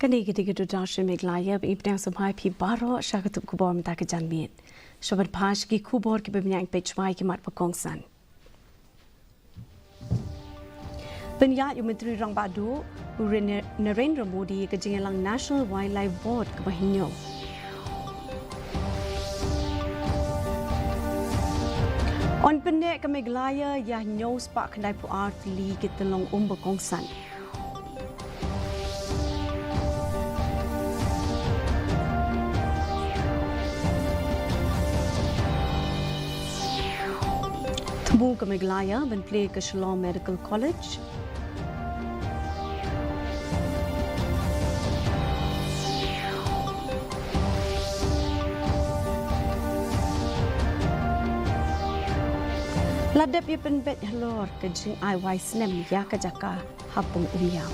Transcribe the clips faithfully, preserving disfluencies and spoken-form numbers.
Kane ka dei ka Doordarshan Meghalaya, ba i bniah sngewbha ïa phi baroh sha ka tup khubor mynta ka janmiet. Sha ban phai sha ki khubor kiba bniah, peit shuwa ïa ki mat ba kongsan. Pynïaid u Myntri Rangbah Duh u Re-, Narendra Modi ïa ka jingïalang National Wildlife Board kaba hynñiew. Yn pynneh ka Meghalaya ïa hynñiew spah khyndaiphew ar tylli ki tyllong um ba kongsan. Thmu ka Meghalaya ban plie ka Shillong Medical College. La dep ïa pynbeit halor ka jingai wai snem ïa ka jaka ha Pung Umiam.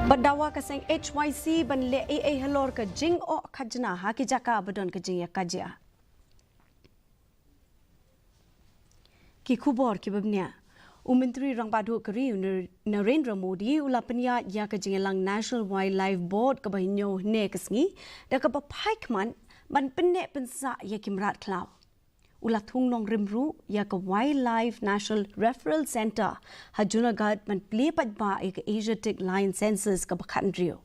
Bad dawa ka seng H Y C ban leh ei ei halor ka jingoh khajna ha ki jaka ba don ka jingïakajia. Ki khubor kiba bniah. U Myntri Rangbah Duh ka ri u Nar-, Narendra Modi u la pynïaid ïa ka jingïalang National Wildlife Board kaba hynñiew hynne ka sngi, da kaba phai khmat ban pynneh pynsah ïa ki mrad khlaw. U la thung nongrim ruh ïa ka Wildlife National Referral Centre ha Junagadh ban plie paidbah ïa ka Asiatic Lion Census kaba khathynriew.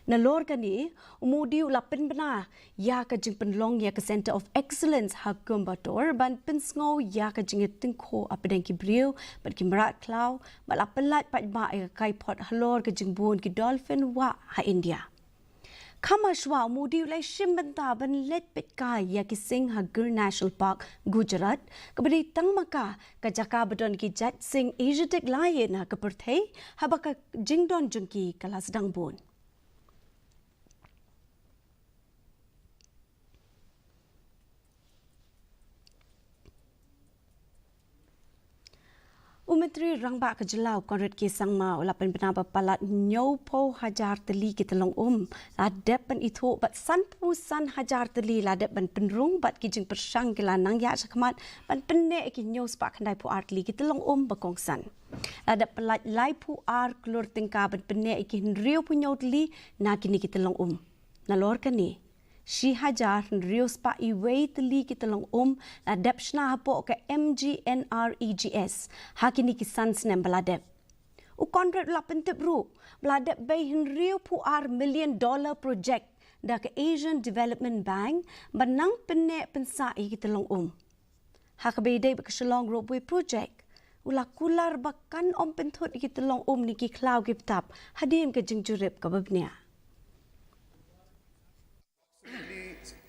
Nalor kane, u Modi u la pynbna ïa ka jingpynlong ïa ka Centre of Excellence ha Coimbatore ban pynsngew ïa ka jingïatyngkhuh hapdeng ki briew bad ki mrad khlaw, bad la pyllait paidbah ïa ka kaiphod halor ka jingbun ki dolphin wah ha India. Kham shuwa u Modi u la shim bynta ban leit peit kai ïa ki sing ha Gir National Park, Gujarat, kaba dei tang ma ka ka jaka ba don ki jait sing Asiatic Lion ha ka pyrthei, haba ka jingdon jong ki ka la sdang bun. U Myntri Rangbah ka jylla u Conrad K Sangma u la pynbna ba palat hynñiewphew hajar tylli ki tyllong um la dep ban ithuh bad sanphew san hajar tylli la dep ban pynrung bad ki jingpyrshang ki la nang ïaid shakhmat ban pynneh ïa ki hynñiew spah khyndaiphew ar tylli ki tyllong um ba kongsan. La dep pyllait laiphew ar klur tyngka ban pynneh ïa ki hynriewphew hynñiew tylli na kine ki tyllong um. Nalor kane, shi hajar hynriew spah iwei tylli ki tyllong um la dep shna hapoh ka M G N R E G S ha kine ki san snem ba la dep. U Conrad u la pyntip ruh ba la dep bei hynriewphew ar million dollar project da ka Asian Development Bank ban nang pynneh pynsah ïa ki tyllong um. Ha kaba ïadei bad ka Shillong Ropeway Project, u la kular ba kan ym pynthut ïa ki tyllong um ne ki khlaw ki btap hadien ka jingjurip kaba bniah.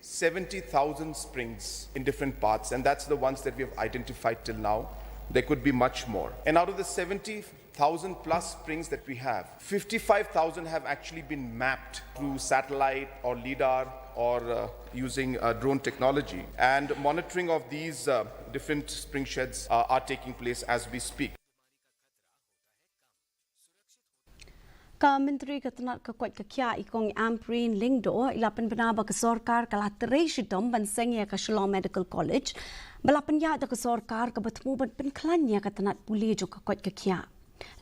Seventy thousand springs in different parts, and that's the ones that we have identified till now. There could be much more. And out of the seventy thousand plus springs that we have, fifty-five thousand have actually been mapped through satellite or LIDAR or uh, using uh, drone technology. And monitoring of these uh, different spring sheds uh, are taking place as we speak. Ka Myntri ka tnat ka koit ka khiah i Kong Ampareen Lyngdoh i la pynbna ba ka sorkar ka la trei shitom ban seng ïa ka Shillong Medical College, ba la pynïaid da ka sorkar kaba thmu ban pynkhlaiñ ïa ka tnat pule jong ka koit ka khiah.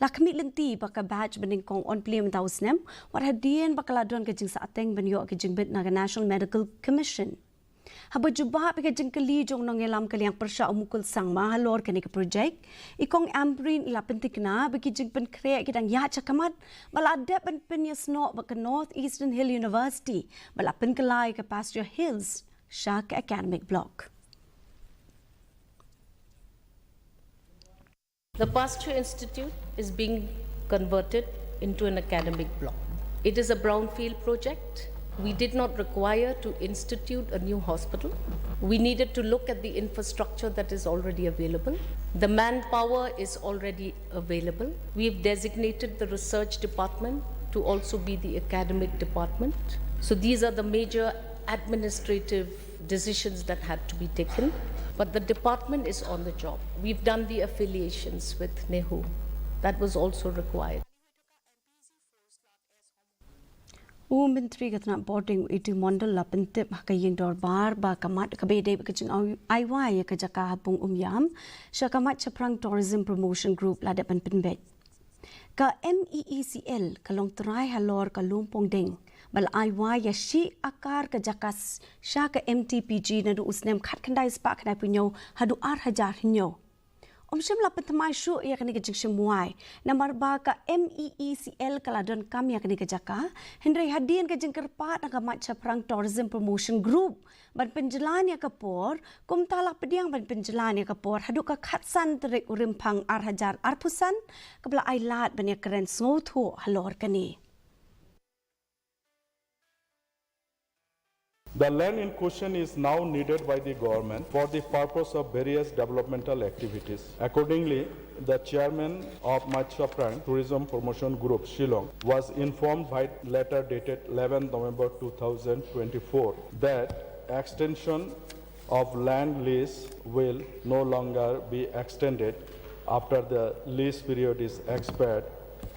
La khmih lynti ba ka batch ba nyngkong yn plie mynta u snem, wat hadien ba ka la don ka jingsahteng ban ïoh ka jingbit na ka National Medical Commission. Haba jubab ïa ka jingkylli jong u nongïalam ka liang pyrshah u Mukul Sangma halor kane ka project, i Kong Ampareen i la pyntikna ba ki jingpynkhreh ki dang ïaid shakhmat, ba la dep ban pynïasnoh bad ka North Eastern Hill University ba la pynkylla ïa ka Pasture Hills sha ka academic block. The Pasture Institute is being converted into an academic block. It is a brownfield project. We did not require to institute a new hospital. We needed to look at the infrastructure that is already available. The manpower is already available. We've designated the research department to also be the academic department. So these are the major administrative decisions that had to be taken, but the department is on the job. We've done the affiliations with NEHU. That was also required. U Myntri ka tnat Bording, u A D Mondal, la pyntip ha ka ïing dorbar ba ka mat kaba ïadei bad ka jingai wai ïa ka jaka ha Bung Umïam sha ka Mait Shaphrang Tourism Promotion Group la dep ban pynbeit. Ka M E E C L ka long trai halor ka Lum Pongdeng ba la ai wai ïa shi akar ka jaka sha ka M T P G naduh u snem khatkhyndai spah khyndaiphew hynñiew haduh ar hajar hynñiew. Ym shym la pynthymmai shuh ïa kane ka jingshim wai namar ba ka M E E C L ka la donkam ïa kane ka jaka, hynrei hadien ka jingkyrpad na ka Mait Shaphrang Tourism Promotion Group ban pynjlan ïa ka por, kumta la pdiang ban pynjlan ïa ka por haduh ka khatsan tarik u Rymphang ar hajar arphew san, kaba la ai lad ban ïakren sngewthuh halor kane. The land in question is now needed by the government for the purpose of various developmental activities. Accordingly, the chairman of Mait Shaphrang Tourism Promotion Group, Shillong, was informed by letter dated eleventh November two thousand twenty-four that extension of land lease will no longer be extended after the lease period is expired,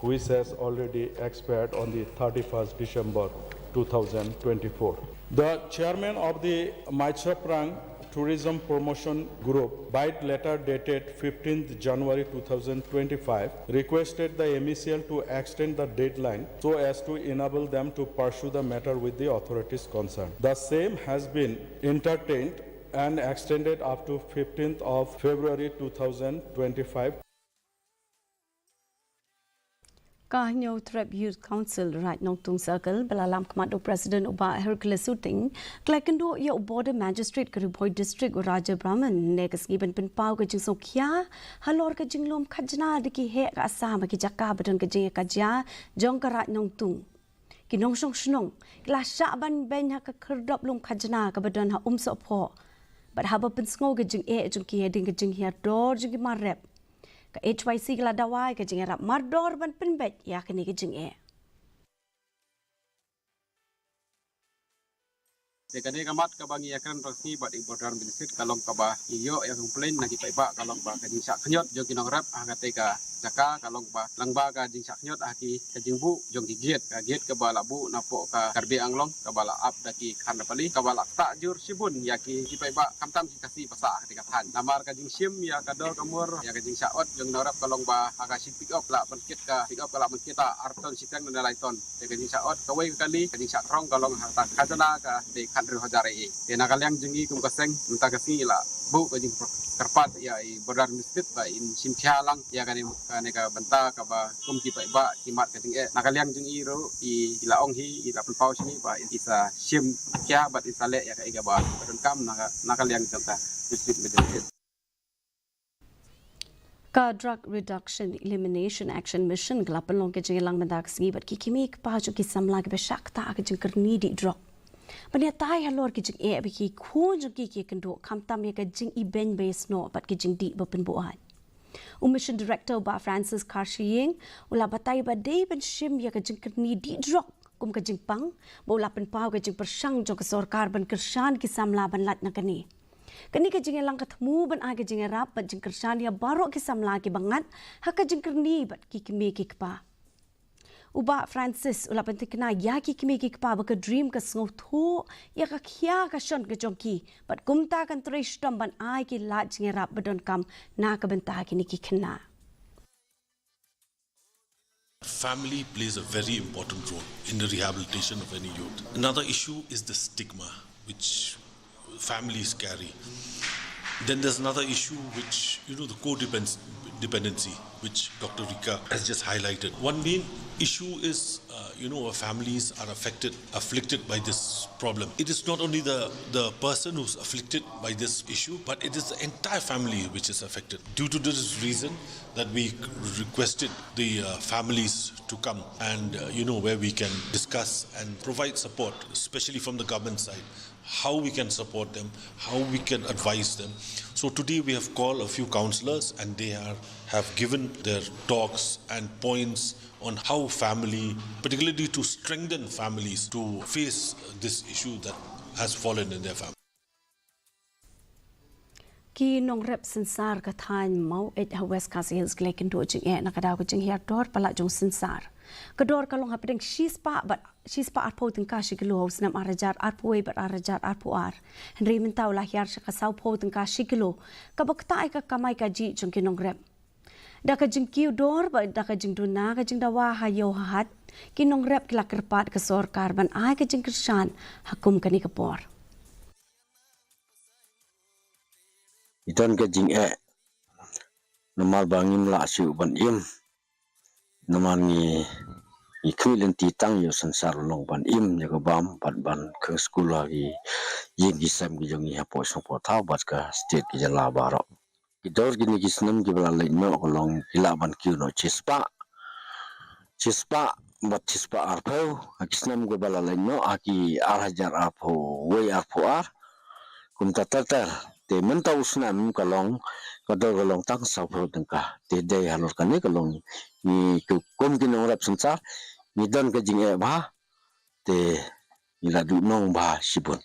which has already expired on the thirty-first December two thousand twenty-four. The chairman of the Mait Shaphrang Tourism Promotion Group, by letter dated fifteenth January two thousand twenty-five, requested the M E C L to extend the deadline so as to enable them to pursue the matter with the authorities concerned. The same has been entertained and extended up to fifteenth of February two thousand twenty-five. Ka Hynñiewtrep Youth Council Raid Nongtung Circle, ba la lam khmat da u President u Bah Hercules Suting, ka la kynduh ïa u Border Magistrate ka Ri Bhoi District u Raja Brahman ne ka sngi ban pynpaw ka jingsngewkhia halor ka jinglum khajna da ki heh ka Assam ha ki jaka ba don ka jingïakajia jong ka Raid Nongtung. Ki nongshong shnong ki la shah ban beiñ ha ka khyrdop lum khajna kaba don ha Umsohphoh bad haba pynsngew ka jingeh jong ki hadien ka jinghiar dor jong ki mar rep, ka H Y C ka la dawa ïa ka jingïarap mardor ban pynbeit ïa kane ka jingeh. Te kane ka mat kaba ngi ïakren tang sngi bad i Border Magistrate ka long kaba ngi ïoh ïa ka complaint na ki paidbah ka long ba ka jingshah khñiot jong ki nongrep ha kata ka jaka ka long ba lyngba ka jingshah khñiot ha ki ka jingbuh jong ki gate, ka gate kaba la buh napoh ka Karbi Anglong kaba la ap da ki Khandapali kaba la ktah jur shibun ïa ki, ki paidbah khamtam ki Khasi ba sah ha kata ka thaiñ. Namar ka jingshim ïa ka dor ka mur ïa ka jingshah ot jong ki nongrep ka long ba ha ka shi pickup la ban kit, ka pickup ka la ban kit ar ton shiteng ne lai ton. Te ka jingshah ot kawei ka kali, ka jingshah trong ka long ha kata ka khajna ka dei khathynriew hajar A A. Te na ka liang jong ngi kum ka seng mynta ka sngi la buh ka jingkyrpad ïa i Border Magistrate ba in shim khia lang ïa kane, kane ka bynta kaba kum ki paidbah ki mad ka jingeh. Na ka liang jong i ruh i, i la ong hi, i la pynpaw shini ba i sa shim khia bad i sa leh ïa kaei kaba donkam na ka, na ka liang jong ka District Magistrate. Ka Drug Reduction Elimination Action Mission ka la pynlong ka jingïalang mynta ka sngi bad ki kmie ki kpa jong ki samla kiba shah ktah ka jingkyrni dih drok ban ïatai halor ki jingeh ba ki khun jong ki ki kynduh khamtam ïa ka jingibeiñ ba ïasnoh bad ki jingdih ba pynbuaid. U Mission Director u Bah Francis Kharshiing u la batai ba dei ban shim ïa ka jingkyrni dih drok kum ka jingpang ba u la pynpaw ka jingpyrshang jong ka sorkar ban kyrshan ki samla ban lait na kane. Kane ka jingïalang ka thmu ban ai ka jingïarap bad jingkyrshan ïa baroh ki samla kiba ngat ha ka jingkyrni bad ki kmie ki kpa. U Bah Francis u la pyntikna ïa ki kmie ki kpa ba ka DREAM ka sngewthuh ïa ka khia ka shon ka jong ki bad kumta kan trei shitom ban ai ki lad jingïarap ba donkam na ka bynta kine ki khynnah. Family plays a very important role in the rehabilitation of any youth. Another issue is the stigma which families carry. Then there's another issue which, you know, the codependence, dependency, which Doctor Rika has just highlighted. One main issue is, uh, you know, families are affected, afflicted by this problem. It is not only the, the person who's afflicted by this issue, but it is the entire family which is affected. Due to this reason, that we requested the, uh, families to come and, uh, you know, where we can discuss and provide support, especially from the government side, how we can support them, how we can advise them. So today we have called a few counsellors and they are, have given their talks and points on how family, particularly to strengthen families to face this issue that has fallen in their family. Ki nongrep synsar ka thaiñ Maweit ha West Khasi Hills ki la ïakynduh jingeh na ka daw ka jinghiar dor palat jong synsar. Ka dor ka long hapdeng shispah bad shispah arphew tyngka shi kilo ha u snem ar hajar arphew wei bad ar hajar arphew ar. Hynrei mynta u la hiar sha ka sawphew tyngka shi kilo, kaba ktah ïa ka kamai kajih jong ki nongrep. Da ka jingkiew dor bad da ka jingduna ka jingdawa ha ïew ha hat, ki nongrep ki la kyrpad ka sorkar ban ai ka jingkyrshan ha kum kane ka por. Ngi don ka jingeh namar ba ngim lah shuh ban im. Namar ngi, ngi khmih lynti tang ïa u synsar u long ban im ïa ka bam bad ban khang skul ha ki ïing ki sem ki jong ngi hapoh shnong poh thaw bad ka state ki jylla baroh. Ki dor kine ki snem kiba la leit noh ka long ki lah ban kiew noh shispah, shispah bad shispah arphew ha ki snem kiba la leit noh, ha ki ar hajar arphew wei arphew ar. Kumta ter ter te mynta u snem ka long, ka dor ka long tang sawphew tyngka. Te dei halor kane ka long ngi kum ki nongrep synsar ngi don ka jingeh bha. Te ngi la duh nong bha shibun.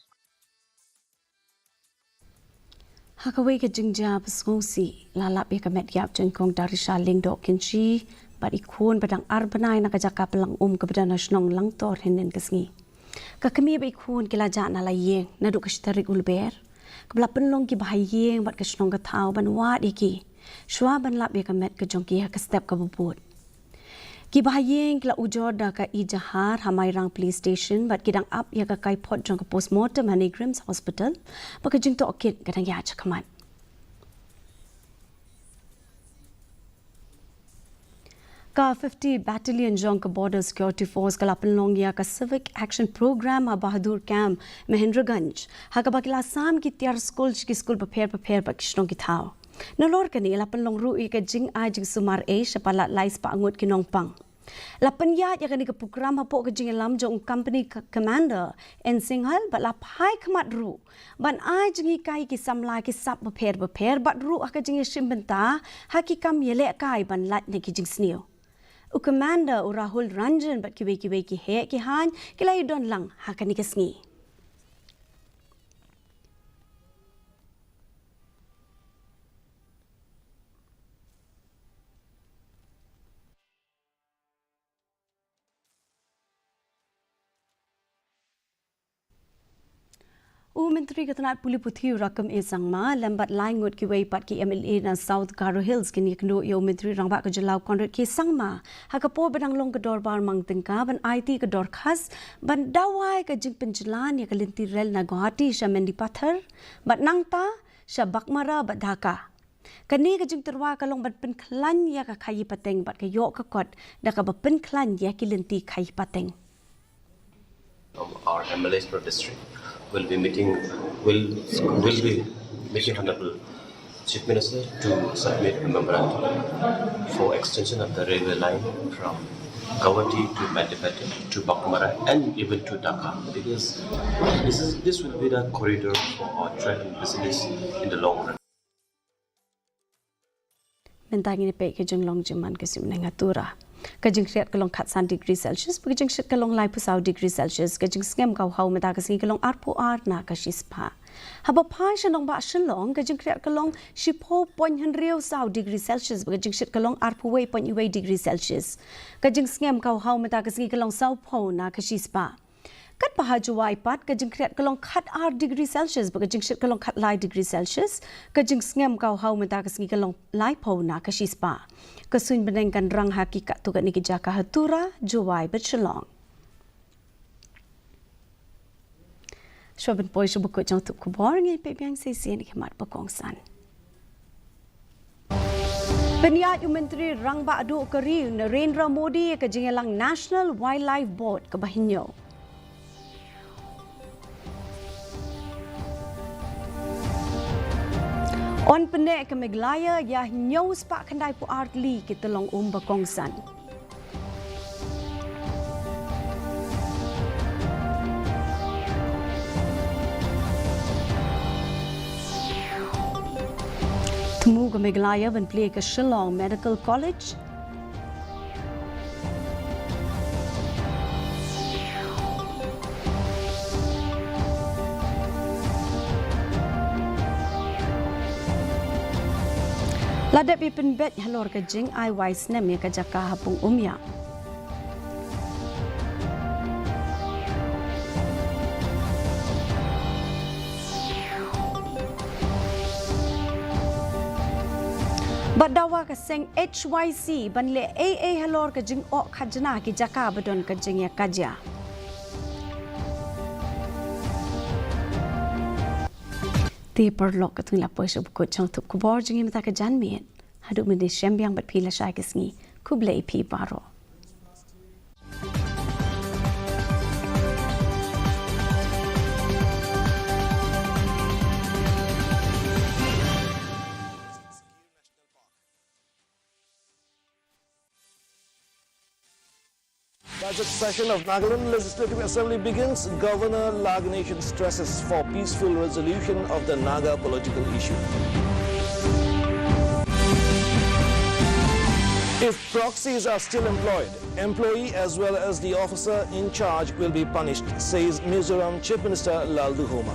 Ha kawei ka jingjia ba sngewsih, la lap ïa ka met ïap jong i Kong Darisha Lyngdoh Kynshi bad i khun ba dang ar bnai na ka jaka pynlang um kaba don ha shnong Langtor hynnin ka sngi. Ka kmie bad i khun ki la jah na la ïing naduh ka shi tarik u Lber, kaba la pynlong ki bahaïing bad ka shnong ka thaw ban wad ïa ki shuwa ban lap ïa ka met ka jong ki ha ka step kaba bud. Ki bahaïing ki la ujor da ka ejahar ha Mairang Police Station bad ki dang ap ïa ka kaiphod jong ka postmortem ha NEIGRIHMS Hospital, bad ka jingtohkit ka dang ïaid shakhmat. Ka fifty Battalion jong ka Border Security Force ka la pynlong ïa ka Civic Action Programme ha Bahadur Camp, Mahendraganj, ha kaba ki la sam ki tiar skul sha ki skul bapher bapher bad ki shnong ki thaw. Nalor kane la pynlong ruh ïa ka jingai jingsumar ei sha palat lai spah ngut ki nongpang. La pynïaid ïa kane ka program hapoh ka jingïalam jong u company ka-, commander N Singhal bad la phai khmat ruh ban ai jinghikai ki samla ki sap bapher bapher bad ruh ha ka jingïashim bynta ha ki kam ïalehkai ban lait na ki jingsniew. U commander u Rahul Ranjan bad kiwei kiwei ki heh ki haiñ ki la ïadon lang ha kane ka sngi. U Myntri ka tnat pule puthi u Rakkam A Sangma lem bad lai ngut kiwei pat ki M L A na South Garo Hills kin ïakynduh ïa u Myntri Rangbah ka jylla u Conrad K Sangma ha ka por ba dang long ka dorbar mang tyngka ban aiti ka dorkhas ban dawai ka jingpynjlan ïa ka lynti rel na Guwahati sha Mendipathar bad nangta sha Baghmara bad Dhaka. Kane ka jingtyrwa ka long ban pynkhlaiñ ïa ka khaïi pateng bad ka ïoh ka kot da kaba pynkhlaiñ ïa ki lynti khaïi pateng. From our M L As from district will be meeting, will, will be meeting Honorable Chief Minister to submit a memorandum for extension of the railway line from Guwahati to Mendipathar to Baghmara and even to Dhaka, because this is, this will be the corridor for our trade and business in the long run. Mynta ngin ïa peit ka jinglong jingman ka sngi mynne ha Tura. Ka jingkhriat ka long khatsan degree Celsius, bad ka jingshit ka long laiphew saw degree Celsius, ka jingsngem ka haw mynta ka sngi ka long arphew ar na ka shispah. Haba phai sha nongbah Shillong, ka jingkhriat ka long shiphew point hynriew saw degree Celsius, bad ka jingshit ka long arphew wei point wei degree Celsius. Ka jingsngem ka haw mynta ka sngi ka long sawphew na ka shispah. Katba ha Jowai pat ka jingkhriat ka long khatar degree Celsius bad ka jingshit ka long khatlai degree Celsius, ka jingsngem ka haw mynta ka sngi ka long laiphew na ka shispah. Ka suiñ bneng kan rang ha ki katto katne ki jaka ha Tura, Jowai bad Shillong. Shuwa ban poi sha ba kut jong u tup khubor, ngin peit biang shisien ha khmat ba kongsan. Pynïaid u Myntri Rangbah Duh ka ri u Narendra Modi ïa ka jingïalang National Wildlife Board kaba hynñiew. Yn pynneh ka Meghalaya ïa hynñiew spah khyndai phew ar tylli ki tyllong um ba kongsan. Thmu ka Meghalaya ban plie ka Shillong Medical College. La dep ïa pynbeit halor ka jingai wai snem ïa ka jaka ha Pung Umïa. Bad dawa ka seng H Y C ban leh ei ei halor ka jingoh khajna ki jaka ba don ka jingïakajia. Te paralok, katto ngi la poi sha ba kut jong ka thup khubor jong ngi mynta ka janmiet. Haduh mynne shem biang bad phi lashai ka sngi. Khublei ïa phi baroh. Budget session of Nagaland Legislative Assembly begins. Governor La Ganesan stresses for peaceful resolution of the Naga political issue. If proxies are still employed, employee as well as the officer in charge will be punished, says Mizoram Chief Minister Lalduhoma.